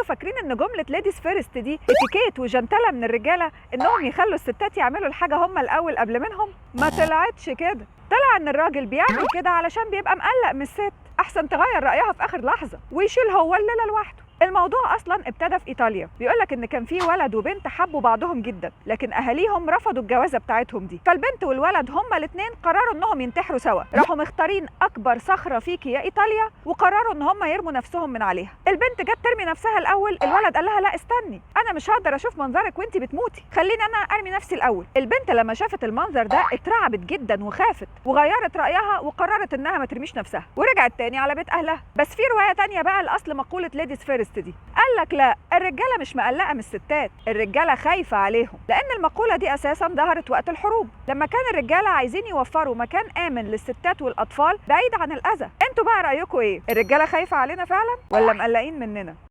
فاكرين ان جملة ladies first دي اتيكيت وجنتله من الرجالة انهم يخلوا الستات يعملوا الحاجة هم الاول قبل منهم؟ ما طلعتش كده. طلع ان الراجل بيعمل كده علشان بيبقى مقلق من الست، احسن تغير رايها في اخر لحظة ويشيل هو الليلة لوحده. الموضوع اصلا ابتدى في ايطاليا. بيقولك ان كان في ولد وبنت حبوا بعضهم جدا، لكن اهاليهم رفضوا الجوازه بتاعتهم دي. فالبنت والولد هما الاثنين قرروا انهم ينتحروا سوا. راحوا مختارين اكبر صخرة فيكي يا ايطاليا وقرروا ان هما يرموا نفسهم من عليها. البنت جت ترمي نفسها الاول، الولد قال لها لا استني، انا مش هقدر اشوف منظرك وانت بتموتي، خليني انا ارمي نفسي الاول. البنت لما شافت المنظر ده اترعبت جدا وخافت وغيرت رايها وقررت انها ما ترميش نفسها، ورجعت تاني على بيت اهلها. بس في رواية تانية بقى لاصل مقولة ladies first دي، قال لك لا، الرجالة مش مقلقة من الستات، الرجالة خايفة عليهم. لان المقولة دي اساسا ظهرت وقت الحروب، لما كان الرجالة عايزين يوفروا مكان امن للستات والاطفال بعيد عن الاذى. انتوا بقى رايكم ايه؟ الرجالة خايفة علينا فعلا ولا مقلقين مننا؟